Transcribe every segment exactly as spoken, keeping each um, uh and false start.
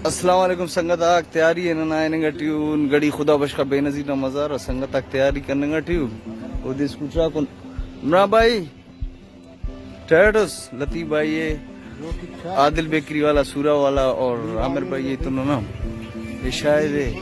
السلام علیکم سنگت آک، تیاری ءِ ننا ہننگ ٹی اُن، گڑی خدا بخش کا بے نظیر نا مزار، سنگت آک تیاری کننگ ٹی اُن۔ اودے اسکوٹر آک اُن۔ عمران بھائی، ٹائٹ اس، لطیف بھائی ہے، عادل بیکری والا، سورا والا اور عامر بھائی ہے تو ننا۔ یہ شاید ہے۔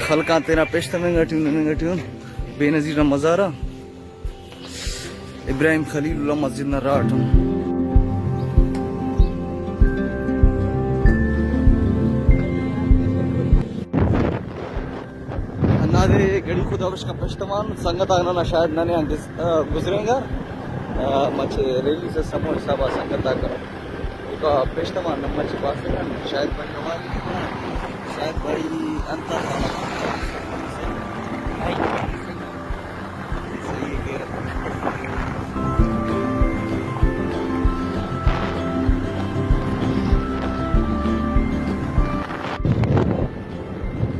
خلقاں تینا پیش تمنگ ٹی اُن، ہننگ ٹی اُن۔ بے نظیر نا مزار آ۔ ابراہیم خلیل اللہ مسجد نا راہٹ۔ ہندادے گڑی خدا بخش کا پیش تمان، سنگت آک ننا شاید ننے آن گس-، آ، گزرینگار۔ آ، مچہ ریلی سے سمو حساب آ سنگت آک اوکا پیش تمان، نم مچہ باسنگان، شاید بھائی اوار، شاید بھائی انت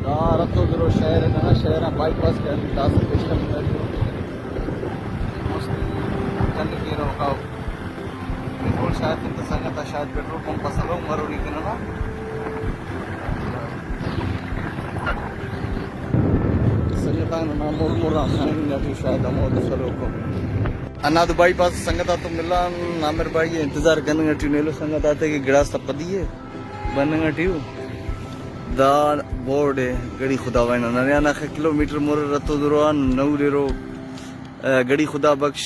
دا رتو درو شہر ہے، ننا شہر آن بائی پاس کے اندر داسہ پیش تمنگ ٹی اُن۔ مست کننگ کیرہ اوکا۔ پٹرول شاید انت سنگت آ شاید پٹرول پمپ اس ہلو مرو نی تننا۔ سنگت آن ننا مر مر آ خننگ ٹی شاید ہمو دس ہلوکو۔ ہندادے بائی پاس سنگت آتون ملان، عامر بھائی انتظار کننگ ٹی اُن، ایلو سنگت آتے کہ گڑاس تا پدی ءِ بننگ ٹی اُن۔ دا بورڈ ءِ گڑی خدا بخش نا، ننے آن اخہ کلو میٹر مر رتو درو آن نور ایرو، آ، گڑی خدا بخش۔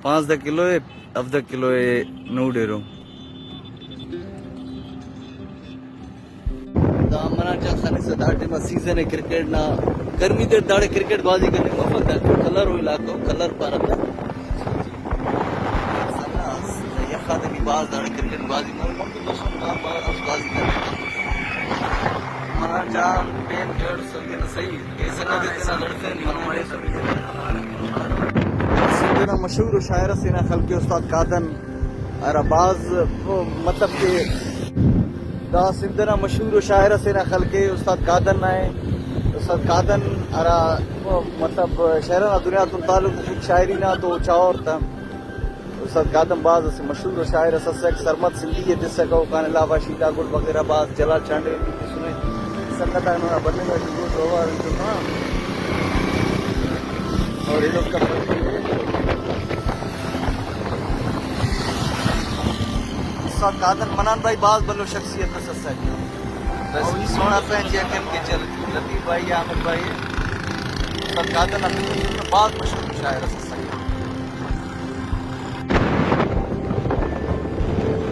پانزدہ کلو ءِ، ہفدہ کلو ءِ نور ایرو۔ دا منان جان خنسہ، دا ٹائم آ سیزن ءِ کرکٹ نا، گرمی تے داڑے کرکٹ بازی کننگ مفک، دا کلر و علاقہ کلر پارہ تا۔ یخ آتے بھی باز داڑے کرکٹ بازی مفک، بازی کننگ۔ منان جان پین جڑ سنگے نا صحیح۔ سندھ نا مشہور ءُ شاعر اسے نا خلق ءِ استاد قادن، ہرا بھاز، مطلب کہ دا سندھ نا مشہور ءُ شاعر اسے نا خلق ءِ استاد قادن نا ءِ۔ استاد قادن ہرا، مطلب، شعر نا دنیا تون تعلق تخک، شاعری نا تو چاہور تا۔ استاد قادن بھاز اسہ مشہور ءُ شاعر اس اسک، سرمد سندھی ءِ تسکہ، اوکان علاوہ شیدا گل وغیرہ بھاز جلال چانڈیو ٹی تسنے۔ سنگت آک ننا بننگ ٹی گڈ اوار انتم نا۔ اور ایلوفتا استاد قادن منان بھائی بھاز بھلو شخصیت اس اسک۔ بس سونا پین جی کن کہ چل لطیف بھائی، عامر بھائی، استاد قادن نا فکر بھاز مشہور شاعر اس اسک۔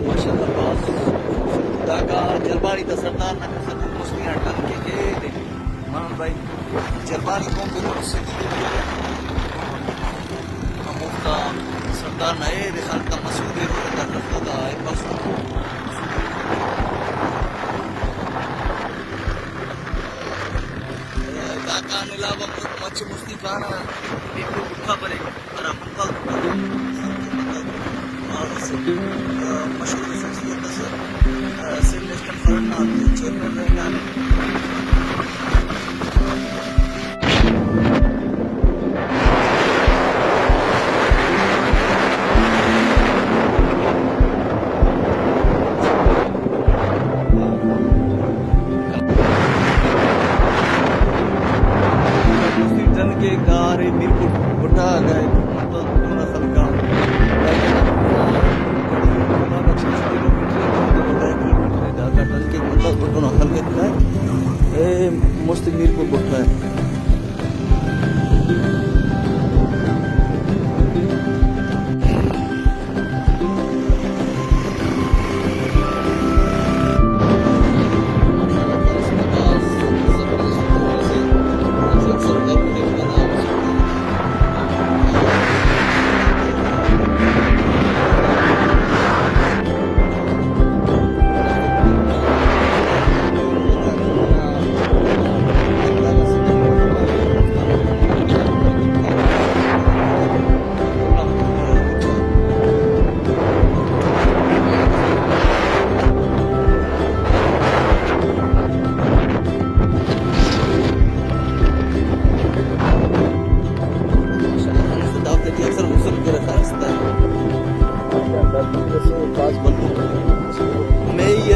ماشاءاللہ، بھاز خوبصورت۔ داکا جلبانی تا سردار نا کسر مستی آن ٹنگ کے کے دے۔ منان بھائی، جلبانی قوم بالکل سدھی دے۔ ہموفتا سردار نا اے دے خان تا مسعود اے دا کسر دا اے بس۔ داکان علاوہ مچ مستی کانہ۔ بھٹا بریک، ہرا بھٹا، بھٹا، بھٹا، بھاز اسہ، آ، مشہور شخصیت ئسے، آ، سندھ نیشنل فرنٹ نا چیئرمین رہینگانے۔ مستی ٹن کیک، دا ارے میرپور بھٹا غا ایک مطلب دو نا خلقا۔ داکا ٹن کیک مطلب دو نا خلق۔ اے مست میرپور بھٹا ہے۔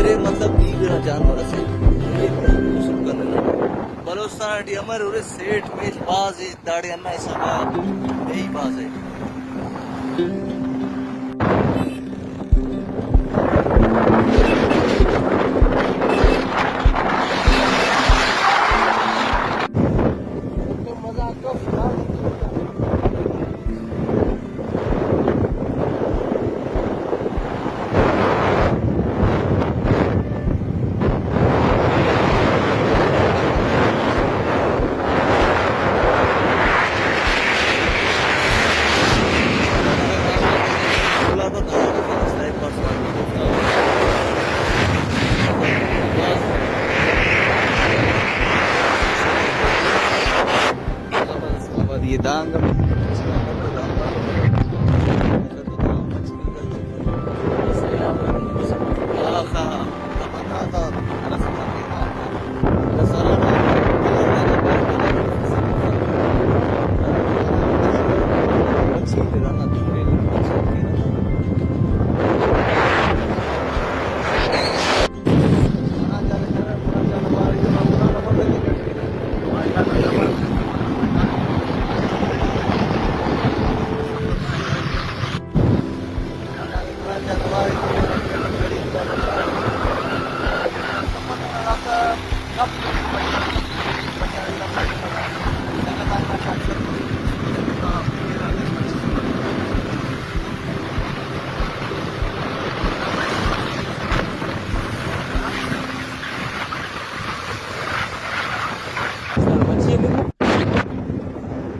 اے مطلب دیگر آ جانور اسے، اے غسل کننگ۔ بلوچستان ٹی امر ارے سیٹ میل بھاز ءِ، داڑے ہندا حساب آ ڈیہہ بھاز ءِ۔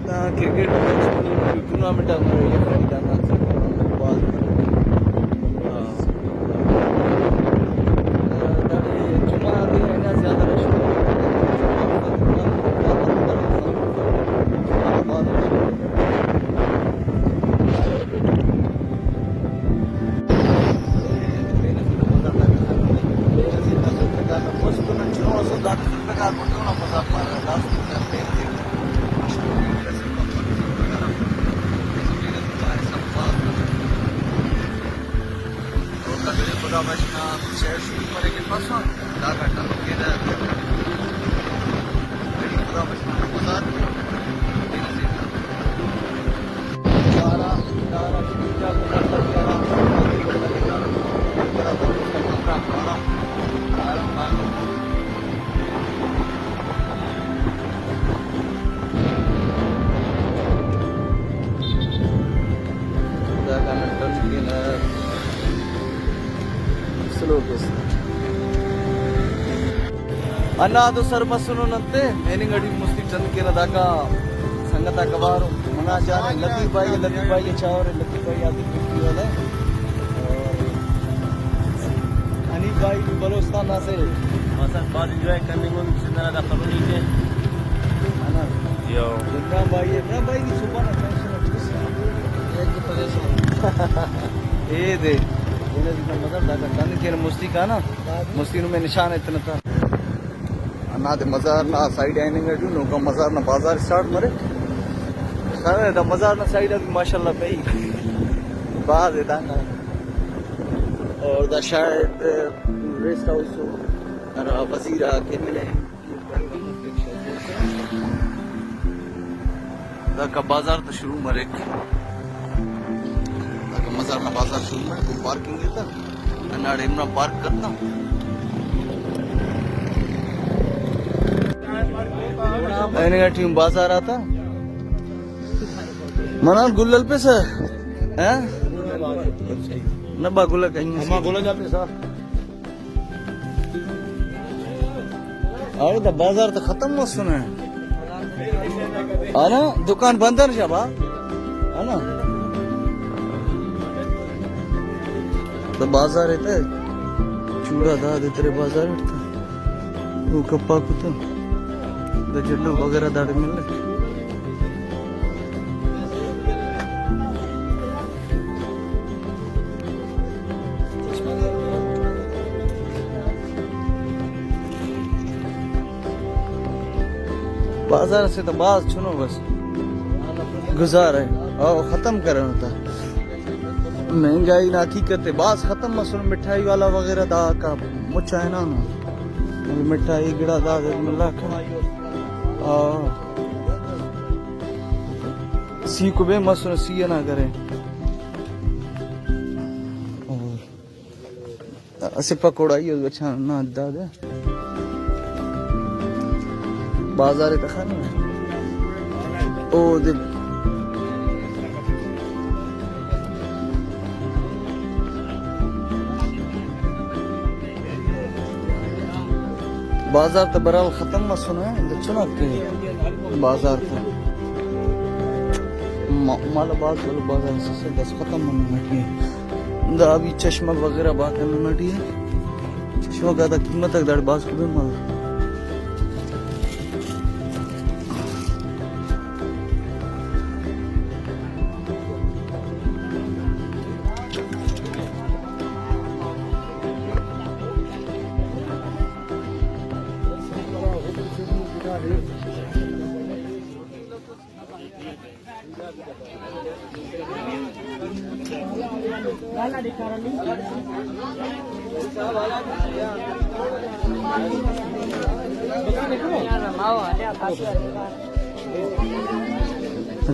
دا کرکٹ میچ ٹورنامنٹ آ مرے، یہ خریدانا بھاز۔ ہاں۔ داڑے جمعہ آ دے ہنا زیادہ رش۔ خدا بخش نا شعر شروع مریک پاسو، دا گھنٹہ کیرہ۔ خدا بخش نا مزار۔ داکان ڈن کینہ سلو کیس۔ ہندا دو سر مسنو ننتے، ایننگ اٹی مستی ٹن کینہ داکا سنگت آک اوارو۔ منا جان لطیف بھائی، لطیف بھائی چاور، لطیف بھائی آتے پھر بھی والے۔ اور حنیف بھائی بھی بلوچستان نا سے۔ بس بھاز انجوائے کننگ ان سندھ نا دا کالونی کے۔ ہے نا؟ یو۔ عمران بھائی، عمران بھائی دی صبح نا ٹینشن ہے، ٹھیک ہے۔ ایک تو پریشان۔ اے دے۔ انہیں جتنا مطلب دا کا تن کے مستی کا نا، مستی نو میں نشان اتنا تھا۔ ہندا مزار نا سائیڈ آ ہننگ اٹی نوکا مزار نا بازار اسٹارٹ مریک۔ خیر، دا مزار نا سائیڈ آ بھی ماشاءاللہ بھئی بھاز ہے داکان۔ اور دا شاید ریسٹ ہاؤس ہو، ہرا وزیر آک ہننگ ءِ۔ داکا بازار تا شروع مریک۔ داکا مزار نا بازار شروع مریک، او پارکنگ ءِ تا۔ ہنداڑے عمران پارک کرتا۔ اینگا ٹیم بازار آتا۔ منان گل ہلپسہ؟ ہاں؟ نبا گل کنگ۔ اما گل جاتے سا۔ اڑے دا بازار تو ختم مسنے۔ ہاں نا، دکان بند ہے شابا۔ ہاں نا۔ دا بازار ہے تے چوڑا دا دے تیرے بازار ہے تے۔ وہ کپا کتا۔ دا جلو وغیرہ داڑے ملک۔ بازار سے تو باز چنو بس گزار ہے، او ختم کرنا تھا۔ مہنگائی نا حقیقت ءِ، بھاز ختم مسنے مٹھائی والا وغیرہ، دا کا مچا ہنانو۔ مٹھائی گڑا دا ملا کا۔ آ۔ سی کو بے مسنے، سی نا کرے۔ اور اسہ پکوڑائی اس بچان نا دادے۔ بازار تخانہ۔ او دے۔ بازار تہ برحال ختم مسنے، انت چناک کہ بازار تہ ما-، مالا باز بھلو بازار سے دس ختم مننگ اٹی ءِ۔ دا ابھی چشمہ وغیرہ بات مننگ اٹی ءِ۔ چشمہ غاتا قیمت آک داڑے باز کبین مالو۔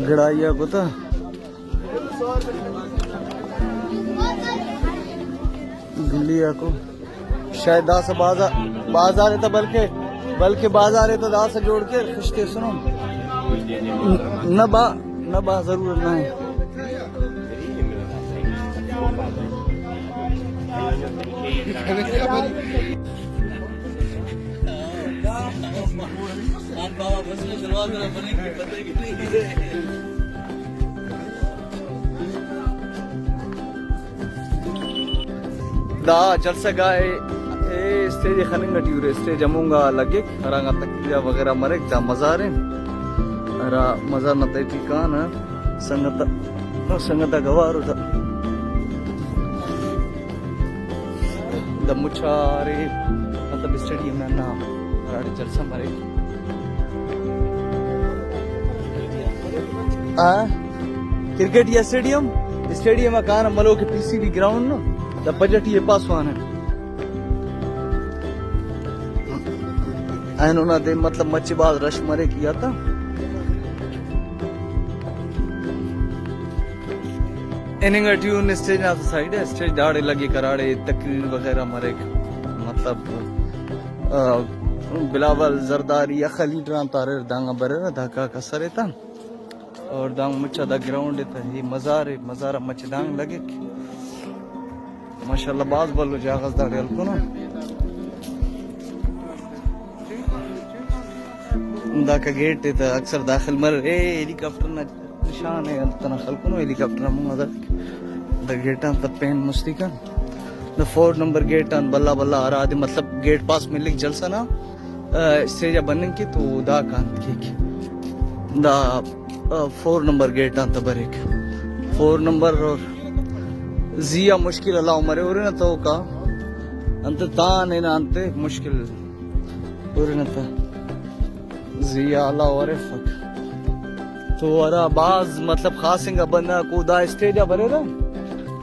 گڑائی آ کتا۔ گلی آکو۔ شاید داسہ بازار، بازار تا بلکہ، بلکہ بازار تا داسہ جوڑ کے خشتے سنو۔ نہ با، نہ با ضرورت نہ ہے۔ دا جلسہ گاہ ءِ، اے اسٹیج ءِ خننگ ٹی ارے، اسٹیج ہمونگا لگک، ہرانگا تقریر وغیرہ مریک، دا مزارے ہرا مزار نا تہٹی کانہ سنگت، سنگت آک اوار او دا، دا مچا ارے، مطلب اسٹیڈیم نا ہراڑے جلسہ مریک۔ آ، کرکٹ یا اسٹیڈیم، اسٹیڈیم آ کانہ ملو کہ پی سی بی گراؤنڈ نا، دا پجٹی ءِ پاسوان ءِ۔ اینو نا دے مطلب مچہ بھاز رش مریک یا تا۔ ہننگ ٹی اُن اسٹیج نا سائیڈ ءِ، اسٹیج داڑے لگک ہراڑے تقریر وغیرہ مریک۔ مطلب، آ، بلاول زرداری اخہ لیڈر آن تا اریر، دانگان بریرہ، داکا کسر ایتان۔ اور دانگ مچا دا گراؤنڈ ءِ تا، ہی مزار ءِ، مزار آ مچہ دانگ لگک۔ ماشاءاللہ بھاز بھلو جاگہ اس داڑے ہلکنو۔ داکا گیٹ ءِ تا اکثر داخل مریر۔ اے ہیلی کاپٹر نا نشان ءِ، انت نا خلکنو ہیلی کاپٹر ہمو دا۔ دا گیٹ آن تا پین مستی کن۔ دا فور نمبر گیٹ آن بھلا بھلا ہرادے مطلب گیٹ پاس ملک جلسہ نا۔ آ، اسٹیج آ بننگ کے تو دا کانت کیک۔ دا، آ، فور نمبر گیٹ آن تا بریک۔ فور نمبر اور زی آ مشکل الاؤ مرے، ہُرنہ تو کا انت تان ہنا انت مشکل ہُرنہ تا زی آ الاؤ ارفک۔ تو ہرا بھاز مطلب خاص انگا بندغ کو دا اسٹیج آ بریرہ۔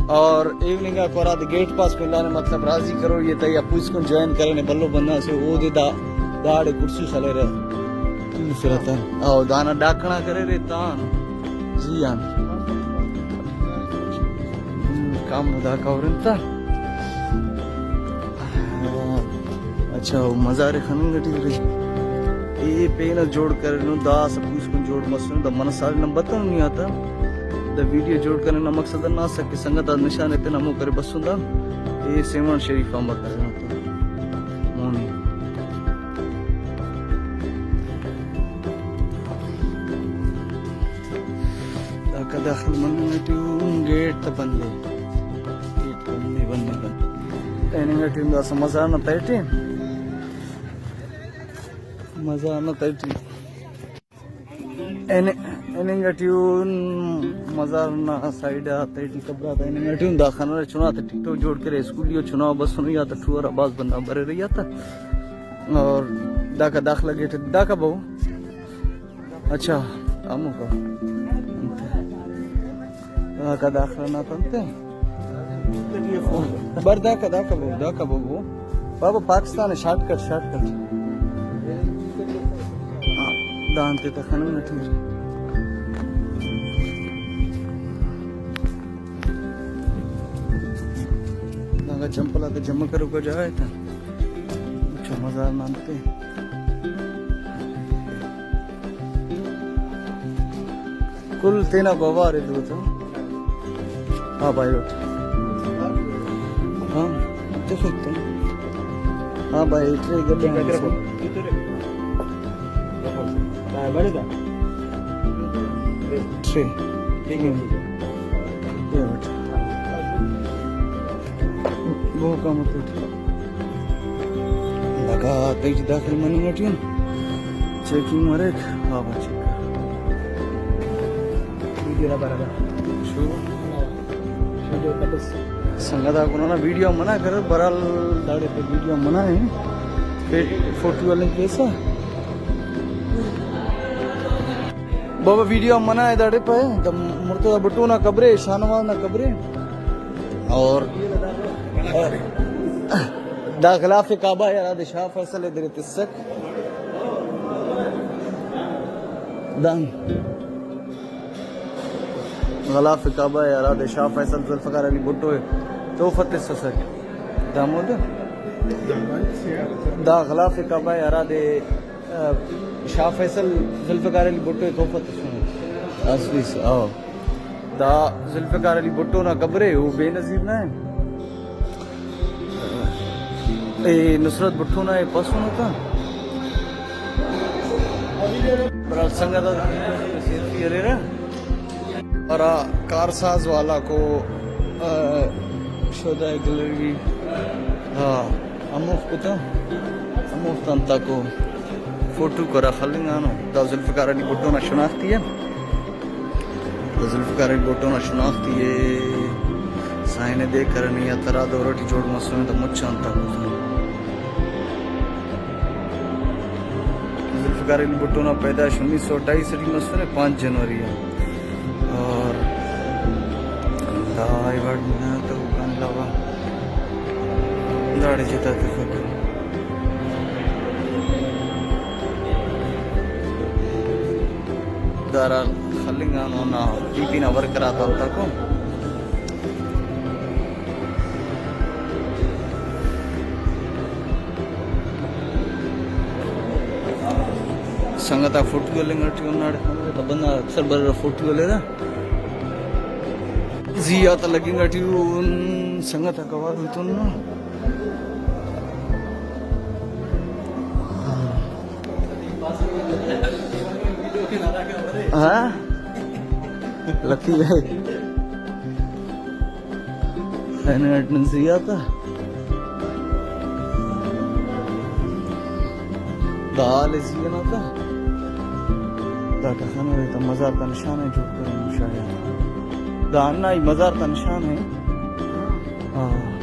اور ایوننگ آ کو ہرادے گیٹ پاس ملانے، مطلب راضی کروئی ءِ تہ یا پوسکن جوائن کرینے، بھلو بندغ اسے اودے دا، داڑے کرسی خلیرہ، تولفرہ تہ۔ او دانا ڈاکنا کریرے تان زی آن۔ ہم، کام داکا ہُرن تہ۔ اچھا، او مزار ءِ خننگ ٹی ارے۔ اے پین اس جوڑ کرینو، دا اسہ پوسکن جوڑ مسنو، دا منہ سال نا بتنو نی آتا۔ دا ویڈیو جوڑ کننگ نا مقصد ہندا اسک کہ سنگت آک نشان ایتن ہمو کرے بسن دا۔ اے سیوان شریف آنبار کرینو تا مونی۔ داکا داخل مننگ ٹی اُن گیٹ تا بند ءِ۔ گیٹ بند ءِ، بند ءِ، بند ءِ۔ ایننگ ٹی اُن داسہ مزار نا تہٹی۔ مزار نا تہٹی۔ این-، ایننگ ٹی اُن مزار نا سائیڈ آ تہٹی قبر آتا ایننگ ٹی اُن دا خنرہ چنا تا ٹک ٹاک جوڑ کرے، اسکولی او چنا بسنو یا تا ٹور آ بھاز بندغ بریرہ یا تا۔ اور داکا داخلہ گیٹ داکا بہو۔ اچھا، ہموکا۔ داکا داخلہ نا تنتے۔ بر داکا، داکا بابو، داکا بابو۔ بابا پاکستان ہے، شارٹ کٹ، شارٹ کٹ۔ ہاں، دانتے تخننگ ٹی۔ دانگا چمپل آتے جمع کروکا جاگہ ءِ تا۔ اچھا، مزار نا انتے۔ کل تینا بوار ءِ دوتہ۔ ہاں بھائی اٹھ۔ ہاں، تخک تہ۔ ہاں بھائی، ٹرے گڈ ٹھیک ہے، تیرے کو۔ ٹرے۔ ٹھیک ہے، ٹھیک ہے۔ یہ بیٹھ۔ وہ کام ہوتا ہے۔ لگا تیٹ داخل مننگ ٹی اُن۔ چیکنگ مریک۔ ہاں بھائی، چیک کر۔ ویڈیو نا برابر۔ شو۔ ویڈیو کٹس۔ سنگت آکو ننا ویڈیو منع کریر، برال داڑے پہ ویڈیو منع ہے۔ پھر فوٹو والے کیسا؟ بابا ویڈیو منع ہے داڑے پہ، دا مرتضی بھٹو نا قبر ہے، شاہ نواز نا قبر ہے۔ اور دا غلاف کعبہ ہے، ہرادے شاہ فیصل ہے درے تسک۔ دان غلاف کعبہ ہے، ہرادے شاہ فیصل ذوالفقار علی بھٹو ءِ تحفہ تسسک۔ دامود دا غلاف کعبہ ہے، ہرادے، آ، شاہ فیصل ذوالفقار علی بھٹو ءِ تحفہ تسنے۔ اصلی سے، آ۔ دا ذوالفقار علی بھٹو نا قبر ہے، او بے نظیر نا ہے۔ اے نصرت بھٹو نا اے پسنو تا۔ برال سنگت آ سیلفی ہریرہ۔ ہرا کارساز والا کو، آ، شہدائے گلری، ہاں، ہموفک تا، ہموفتا انتاکو فوٹو کرا خلنگانو۔ دا ذوالفقار علی بھٹو نا شناختی ہے۔ دا ذوالفقار علی بھٹو نا شناختی ءِ، سائن ءِ دے کرنے یا ترا دور ٹی جوڑ مسنے، دا مچ آن تاکو۔ ذوالفقار علی بھٹو نا پیدائش انیس سو اٹھائیس ٹی مسنے، پانچ جنوری آ۔ اور دا ایوارڈ منا تو اوکان علاوہ داڑے جتا تخک۔ دارا خلنگانو نا پی پی نا ورکر آتا انتاکو۔ سنگت آ فوٹو ہلنگ ٹی اُن، ہنداڑے خنرہ تا بندغ اکثر بریرہ فوٹو ہلیرہ۔ زی آتا لگنگ ٹی اُن، سنگت آک اوار ایتون۔ ہاں؟ لکی بھائی۔ اینو ایڈمن زی آتا۔ دا حال زی آن آتا۔ دا کسان ہے، تا مزار تا نشان ہے، جوڑ کرے شاید۔ دا انا ہی مزار تا نشان ہے۔ ہاں۔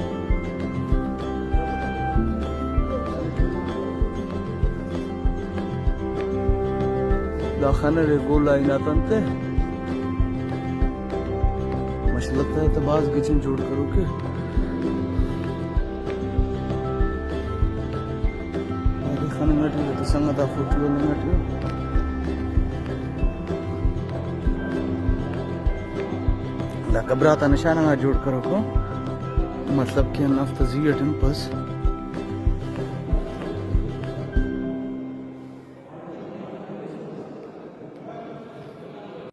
دا خنرے گولا ہناتن تے۔ ماشاءاللہ، تا، تا بھاز گچین جوڑ کروکے۔ اودے خننگ ٹی او، تو سنگت آ فوٹو ہلنگ ٹی او۔ دا قبر آتا نشان آ جوڑ کروکو۔ مطلب کہ ہندا ہفتہ زی اٹ ہنپس۔